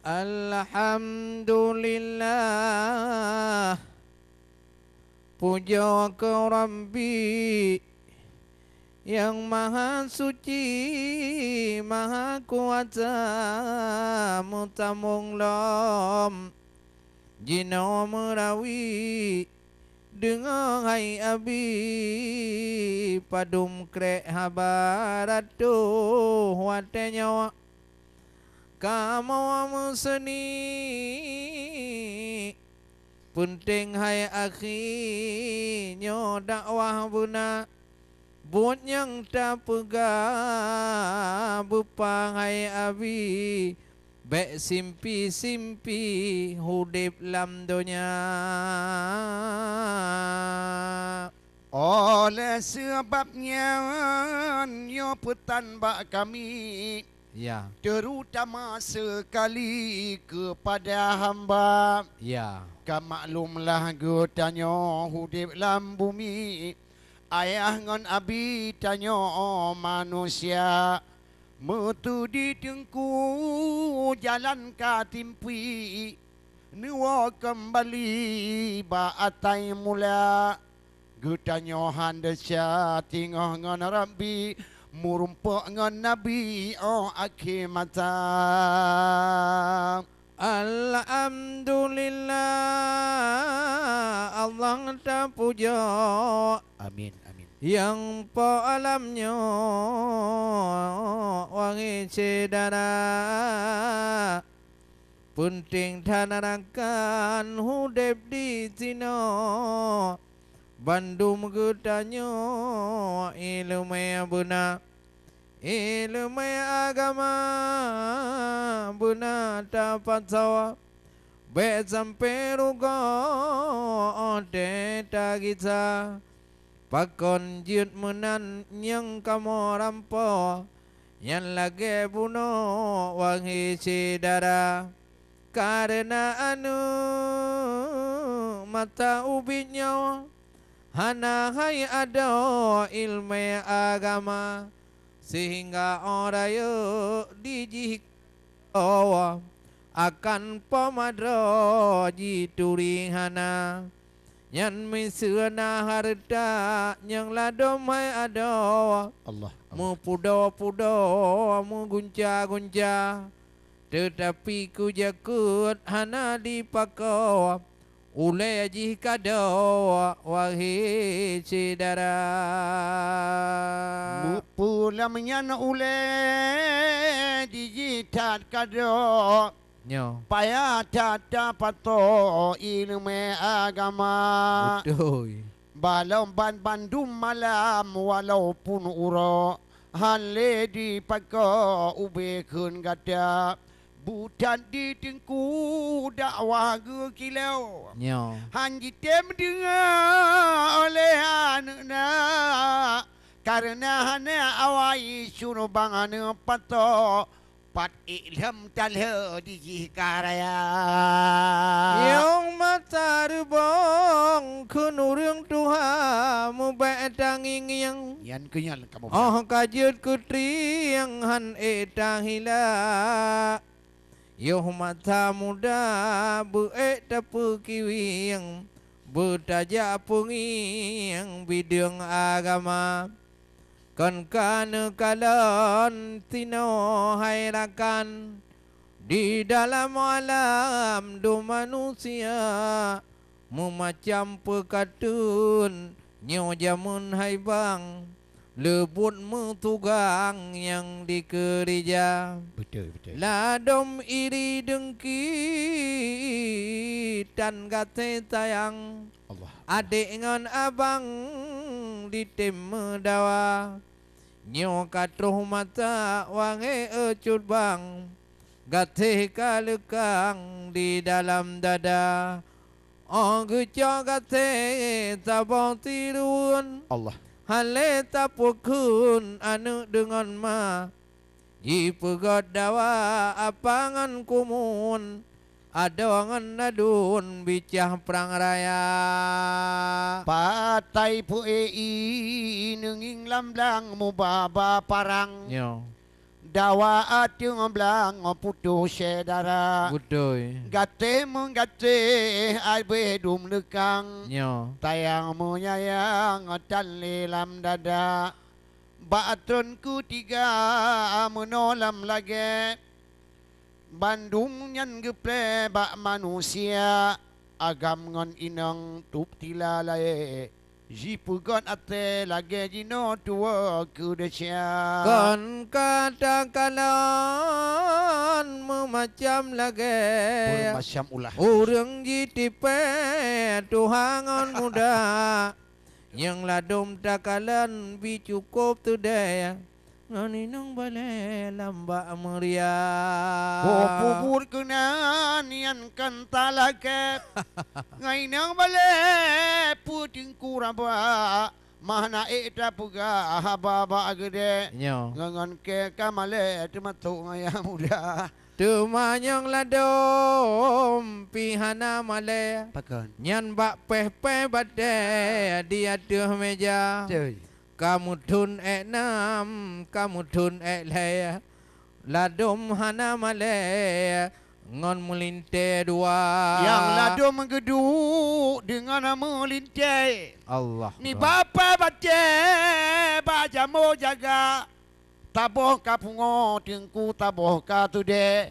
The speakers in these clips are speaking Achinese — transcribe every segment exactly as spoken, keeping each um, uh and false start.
Alhamdulillah, pujoe keu Rabbi nyang Maha Suci, Maha Kuasa, meutamong lom jinoe meurawi. Deungoe hai Abi, padum krek haba ratoh watée nyoe kamoe meuseuni. Peunteng hai akhi, nyoe dakwah beuna. Buet nyang tapeugah beupang hai Abi, bék simpi-simpi udeb lam donya. Oleh sabab nyan, nyoe peutan bak kami, ya, terutama sekali kepada hamba. Ya. Ka maklumlah geutanyoe udeb lam bumi, ayah ngon abi tanyoe manusia. Meuteudi teungku jalan ka timpi, neuwoe keumbali bak atai mula. Geutanyoe han desya teungoh ngon Rabbi, meurumpok ngon Nabi óh akhé masa. Alhamdulillah, Allah tapujoe. Amin, amin. Nyang po alam nyoe, wahé syedara. Peunteng that rakan udeb di sinoe. Bandum geutanyoe ileumé beuna, ileumé agama beuna tapasoe. Bék sampoe rugoe óh tée tagisa. Pakon jeuet meunan nyang kamoe rampoe, nyan lagée bunoe wahé syedara. Kareuna aneuëk mata ubit nyoe hana hai adoe ileumé agama, seuhingga óh rayeuk di jih akan pomadroe jituri hana. Nyan miseue na hareuta nyang ladôm hai adoe. Allah, Allah. Meupudoe-pudoe, meugunca-gunca, teutapi keu jakeuet hana jipakoe. Ulée jih kadoe, wahé syedara. Meupeue lam nyan ulée jih that kadoe. Nyoe. Payah that tapasoe ileumé agama. Beutôi. Balom ban bandum malam walaupun uroe, han lé jipakoe ubé kheun gata. Butat di teungku dakwah geukilée. Nyoe. Han jitem deungoe oleh aneuëk na, kareuna hana awai suruh bang aneuëk pasoe. Pat ék lom taloe di jih ka raya. Nyang mata reubong kheun ureuëng tuha, mubék tangieng-ngieng. Nyan keuh nyan kamoe. Óh ka jeuet keu trieng han ék tahila. Yoh mata muda beu ék tapeukiwieng, beutajak peungieng bideueng agama. Kon ka neukalon sinoe hai rakan, di dalam alam dum manusia, meumacam peukateun nyoe jameun hai bang, leubuet meutugang nyang dikeurija. Beutôi, beutôi. Ladôm iri deungki tan gaséh sayang. Allah. Adék ngon abang jitem meudawa. Nyoe ka troh masa wahé cut bang, gaséh ka leukang di dalam dada. Óh geucok gaséh saboh sireuen, Allah. Han lé tapeukheun aneuëk deungon ma. Jipeugét dawa apa ngon kumun, adoe ngon ladôm bicah prang raya. Patai peuék ié neungieng lam blang mubaba parang. Nyoe. Dawa ateueng blang putôh syedara. Beutôi. Gaséh meugaséh abéh dum leukang. Nyoe. Sayang meunayang tan lé lam dada. Bak trôn keutiga meunoe lam lagée. Bandum nyan geupreh bak manusia, agam ngon inong tôb tila laée, jipeugét até lagée jinoe tuwoe keu desya. Kon ka takalon meumacam lagée, meumacam ulah, ureuëng jitipée tuha ngon muda. Nyang ladôm takalon bi cukôp teudée, ngon inong balée lam bak meuria. Boh peubuet keunan nyan kan talakée, ngon inong balée peutingku raba, mah na ék tapeugah haba bak geudée. Nyoe. Ngon, ngon kée ka malée teumasok ngon nyang muda. Teuma nyang ladôm pih hana malée. Pakon? Nyan bak péh-péh batée di ateueh méja. Beutôi. Ka meuthon ék nam, ka meuthon ék lhée. Ladôm hana malée ngon meulintée dua. Nyang ladôm geuduek deungon meulintée. Allah. Nibak péh batée bak jamô jaga. Taboh ka pungoe teungku, taboh ka teudée.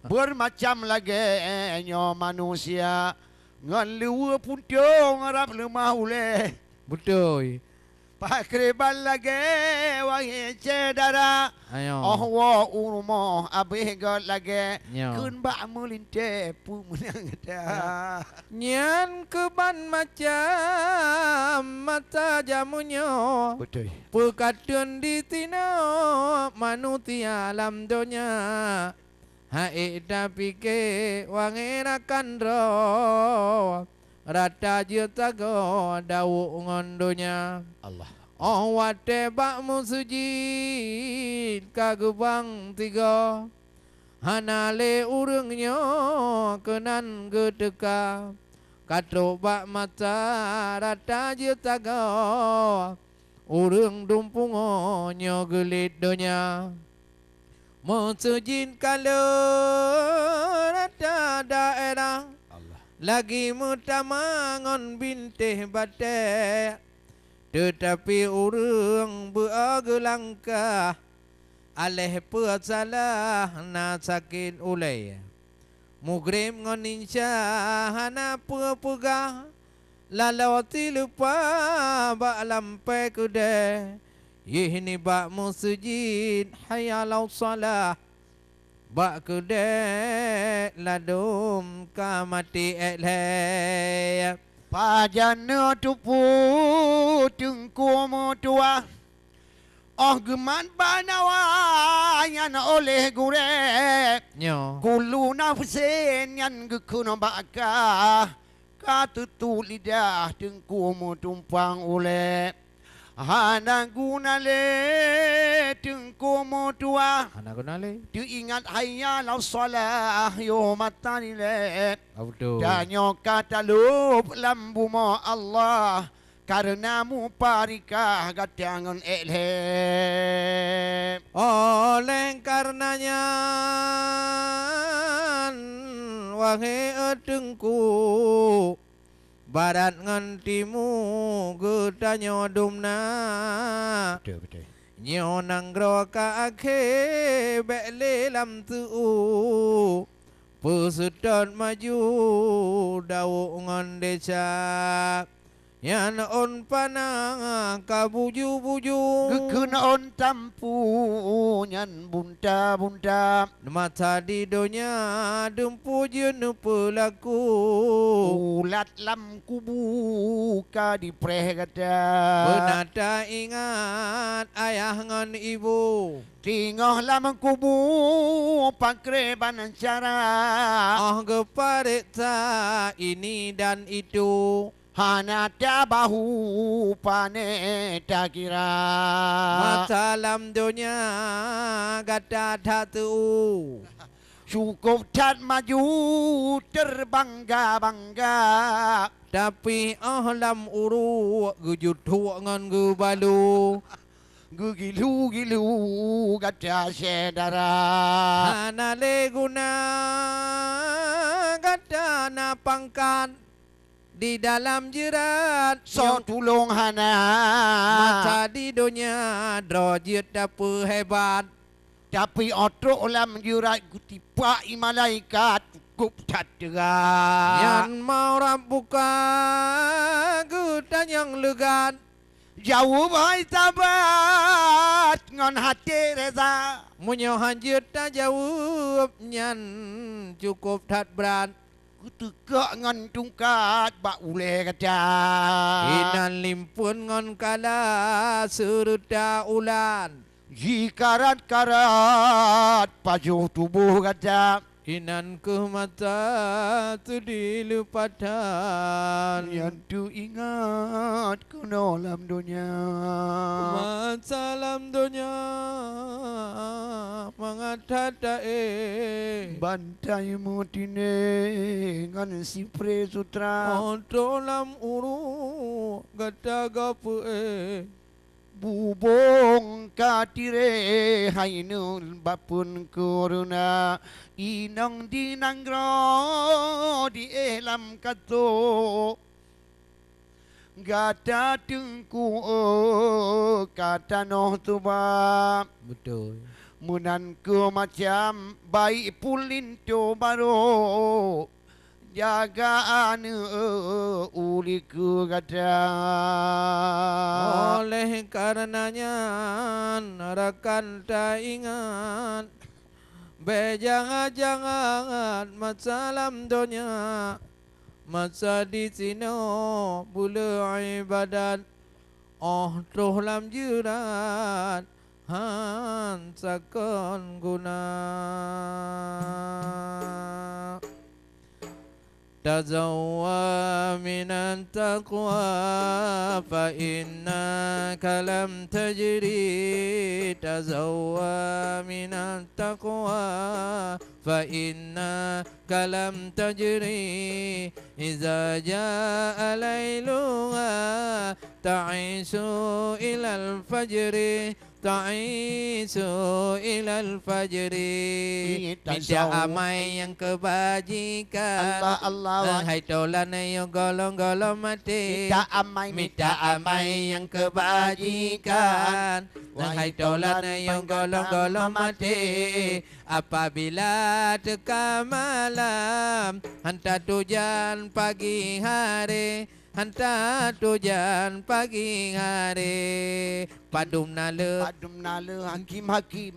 Beumacam lagée nyoe manusia, ngon luweue puntông rab leumah ulée. Beutôi. Pakriban lagée wahé syedara. Ayo. Óh woe u rumoh abéh gét lagée. Nyoe. Kheun bak meulintée peue meunang gata. Nyan keuban macam mata jameun nyoe. Beutôi. Peukateun disinoe manusia lam donya. Hai tapike wangée rakan droe, rata jeuet sagoe dawok ngon donya. Allah. Óh watée bak meuseujid ka geubang tigoe, hana lé ureuëng nyoe keunan geuteuka. Ka trok bak masa rata jeuet sagoe, ureuëng dumpungoe nyoe geuliet donya. Meuseujid ka le rata daerah, Allah, lagi meutama ngon bintéh batée. Teutapi ureuëng beu-o geulangkah, aléh peusalah na sakét ulée. Mugreb ngon insya hana peue peugah, laloe sileupah bak lampée keudée, yeh nibak meuseujid hayya 'alas shalah. Bak keudée ladôm ka maté ék lhée. Pajan neuteupeue teungku meutuwah, óh geumat bak nyawa nyan oleh gurée. Nyoe. Kulu nafsin nyan geukheun bak kah. Ka teutuek lidah teungku meutumpang ulée. Hana guna lé teungku meutuwah. Hana guna lé. Teuingat hayya 'alas shalah yoh mata dilée. Ah, beutôi. Tanyoe ka talôb lam bumoe Allah kareuna muparikah gata ngon ék lhée. Oleh kareuna nyan, wahé teungku, barat ngon timu geutanyoe dum na. Beutôi, beutôi. Nyoe nanggroe ka akhé bék lé lam seu-u. Peuseutôt maju dawok ngon desya. Nyan ôn panang ka buju-buju. Geukheun ôn tampu nyan bunta-bunta. Masa di donya dumpu jeuet neupeulaku. Ulat lam kubu ka dipreh gata. Beuna taingat ayah ngon ibu. Teungoh lam kubu pakriban cara. Óh geupareksa ini dan itu. Hana tabahu pane takira. Masa lam donya gata that teu-u. Cukôp that maju teubangga-bangga. Tapi óh lam uruek geujuthuek ngon geubalu. Geugilu-gilu gata syedara. Hana lé guna gata na pangkat di dalam jeurat. Soe tulông hana. Masa di donya droe jeuet tapeuhebat. Tapi 'oh trok lam jeurat geutipak i malaikat cukôp that teuga. Nyan mau Rabbuka geutanyong leugat. Jaweueb hai sabat ngon até reza. Meunyoe han jeuet tajaweueb nyan cukôp that brat. Geuteuka ngon tungkat bak ulée gata. Inan limpeuen ngon kala seureuta ulan. Jikarat-karat pajoh tuboh gata. Inan kheueh masa seudeh leupatan. Nyan teuingat keunoe lam donya. Masa lam donya mangat that taéh. Bantai meutiné ngon sipré sutra. 'Oh trok lam uroe gata gapeuéh. Bubông ka tiré hai ngon bapeuen keureubeuna, inong di nanggroe di éh lam kato. Gata teungku ka tanoh tuba. Beutôi. Meunan kheueh macam baik pun linto barô. Jaga aneuk ulikeu gata. Oleh kareuna nyan, rakan taingat, bék jangat-jangat masa lam donya, masa disinoe buleue ibadat, 'oh troh lam jeurat han sakon guna. تزوى من التقوى فإنك لم تجر. تزوى من التقوى فإنك لم تجر. إذا جاء ليلها تعيش إلى الفجر. Ta'isu ilal fajri. Ih, minta tasawuf. Amai nyang keubajikan. Allah, Allah, wah. Hai tolan nyoe golom-golom maté. Minta amai, minta amai nyang keubajikan. Wahai tolan nyoe golom-golom maté. Apabila teuka malam, hanta tujan pagi hari. Hanta tujan pagi hari, padum na le. Padum na le hakim-hakim.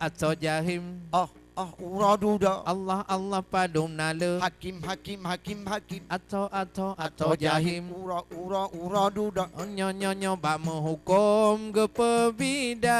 Asoe jahim. Oh, oh, uroe dudoe. Allah, Allah, padum na le. Hakim, hakim, hakim, hakim. Asoe, asoe, asoe jahim. Uroe, uroe, uroe dudoe. Nyoe, nyoe, nyoe bak meuhuköm geupeubida.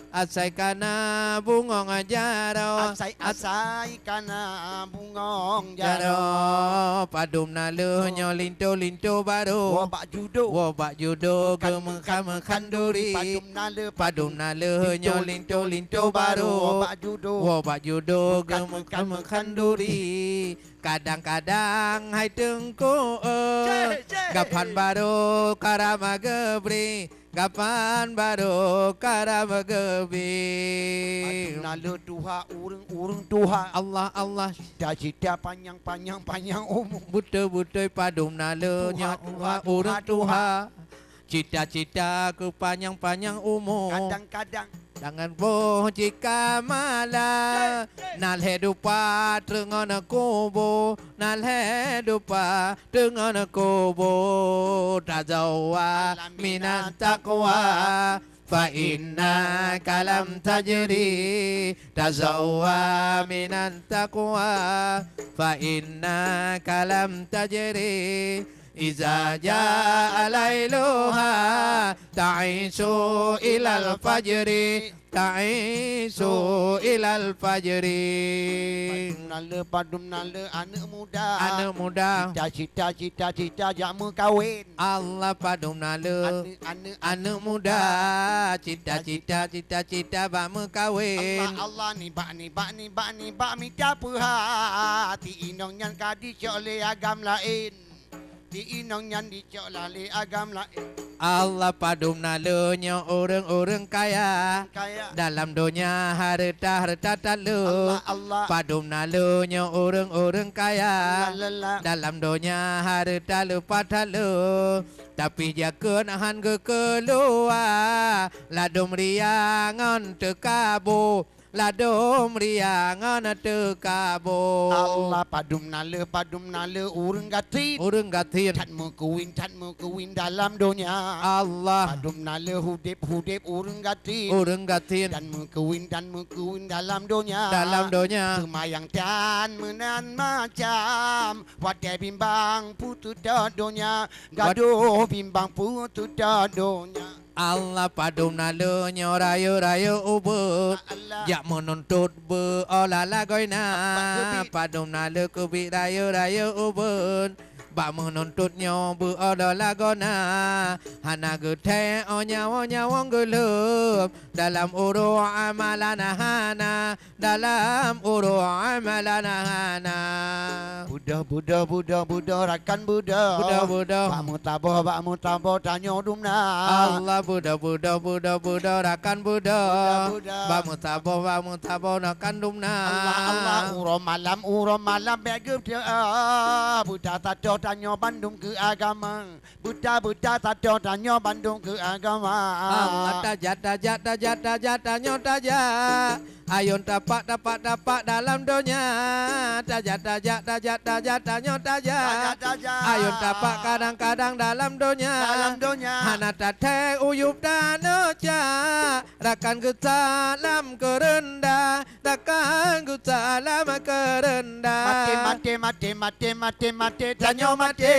Asai kana bungöng jaroe. Asai, asai kana bungöng jaroe. Jaroe, padum na lheueh nyoe linto-linto barô. Woe bak judo. Woe bak judo geumeukhan-meukhan duri. Padum na lheueh, padum na lheueh nyoe linto-linto barô. Woe bak judo. Woe bak judo geumeukhan-meukhan duri. Kadang-kadang hai teungku, eh, ceh, ceh, gapan barô karam geubri. Gapan barô karam geubri. Padum na lheueh tuha, ureuëng-ureuëng tuha. Allah, Allah. Cita-cita panyang-panyang, panyang umu. Beutôi-beutôi padum na lheueh tuha, nyoe tuha, tuha, ureuëng tuha. Cita-cita keu panyang-panyang umu. Kadang-kadang. Dangan boh jika mala, na lhée dupa teungon kubu, na lhée dupa teungon kubu. Tazawwa minat taqwa, fa innaka lam tajri. Tazawwa minat taqwa, fa innaka lam tajri. Iza jaa lailuha, ta'isu ilal fajri. Ta'isu ilal fajri. Padum na lheueh, padum na lheueh aneuëk muda. Aneuëk muda. Cita-cita, cita-cita jak meukawen. Allah padum na lheueh. Aneuëk, aneuëk, aneuëk muda. Cita-cita, cita-cita bak meukawen. Allah, Allah nibak, nibak, nibak, nibak mita peuhati inong nyan ka dicok lé agam laén. Di inong nyan dicok lé agam laén. Allah, padum na le nyoe ureuëng-ureuëng kaya. Kaya. Dalam donya hareuta-hareuta talo. Allah, Allah. Padum na le nyoe ureuëng-ureuëng kaya. La, la, la. Dalam donya hareuta leupah talo. Tapi jakeuet han geukeuluwa, ladom ria ngon teukabo. Ladom ria ngon teukabo. Allah, padum na le, padum na le ureuëng gasien. Ureuëng gasien. That meukeuwin, that meukeuwin dalam donya. Allah. Padum na le udeb-udeb ureuëng gasien. Ureuëng gasien. That meukeuwin, that meukeuwin dalam donya. Dalam donya. Seumayang tan meunan macam, watée bimbang puteutot donya, gadoh bimbang puteutot donya. Allah, padum na le nyoe rayeuk-rayeuk ubeut, Allah. Jak meununtot beu-o lala goina. Apa keubiet? Padum na le keubiet rayeuk-rayeuk ubeut, bak meununtot nyoe beu-o lala goina. Hana geuthée o nyawöng-nyawöng geuhleuem, dalam uroe amalan hana, dalam uroe amalan hana. Beudôh, beudôh, beudôh, beudôh, rakan beudôh. Beudôh, beudôh. Bak meusaboh, bak meusaboh tanyoe dumna. Allah, beudôh, beudôh, beudôh, beudôh, rakan beudôh. Beudôh, beudôh. Bak meusaboh, bak meusaboh rakan dumna. Allah, Allah, uroe malam, uroe malam bék geupeue, ah, buta saboh tanyoe bandum keu agama. Buta-buta saboh tanyoe bandum keu agama. Allah, tajak, tajak, tajak, tajak tanyoe tajak. Ayôn tapak, tapak, tapak dalam donya. Tajak, tajak, tajak, tajak tanyoe tajak. Tajak, tajak. Ayôn tapak kadang-kadang dalam donya. Dalam donya. Hana tathée uyueb tanoh cak. Rakan geusalam keu reundah. Takang geusalam keu reundah. Maté, maté, maté, maté, maté, maté, tanyoe maté.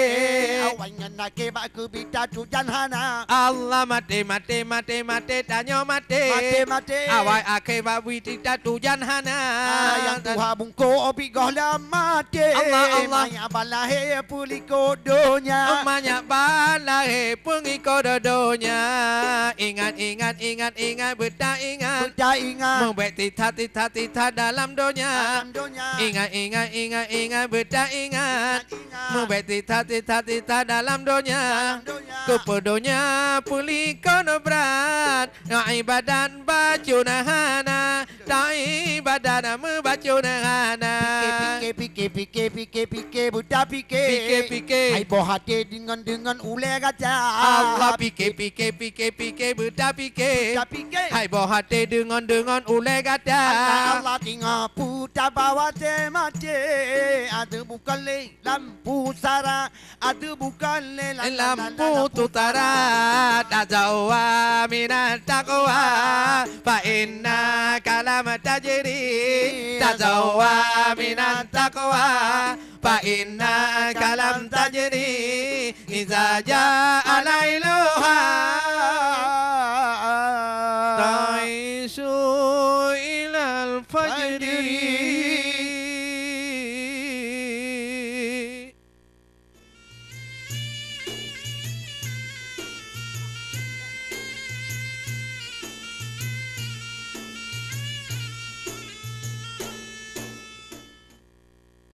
Awai nyan akhé bak keubiet tatujan hana. Allah, maté, maté, maté, maté, tanyoe maté. Maté, maté. Awai akhé bak keubiet tatujan hana. Ah, nyang tuha bungkôh biet gohlom maté. Allah, Allah. Manyak ban lahé peulikot donya. Manyak ban lahé peungikot donya. Ingat, ingat, ingat, ingat, beutaingat. Beutaingat. Meubék sisat, sisat, sisat dalam donya. Dalam donya. Ingat, ingat, ingat, ingat, beutaingat. Ingat, ingat. Meubék sisat, sisat, sisat dalam donya. Dalam donya. Keupeue donya peulikot brat. Nyang ibadat bacut hana. Taibadat meubacut hana. Pike, pike, pike, pike, pike, buta pike. Pike, pike. Hai boh até deungon-deungon ulée gata. Allah, pike, pike, pike, pike, buta pike. Buta pike. Hai boh até deungon-deungon ulée gata. Allah, Allah, teungoh puta bahwa maté. Ateueh bukon lé lampu sara. Ateueh bukon lé lam-, lam-, lam-, lampu tutara. Tazawwa minat taqwa, fa inna kalam tajri. Tazawwa minat taqwa, fa inna kalam tajri. Iza jaa lailuha.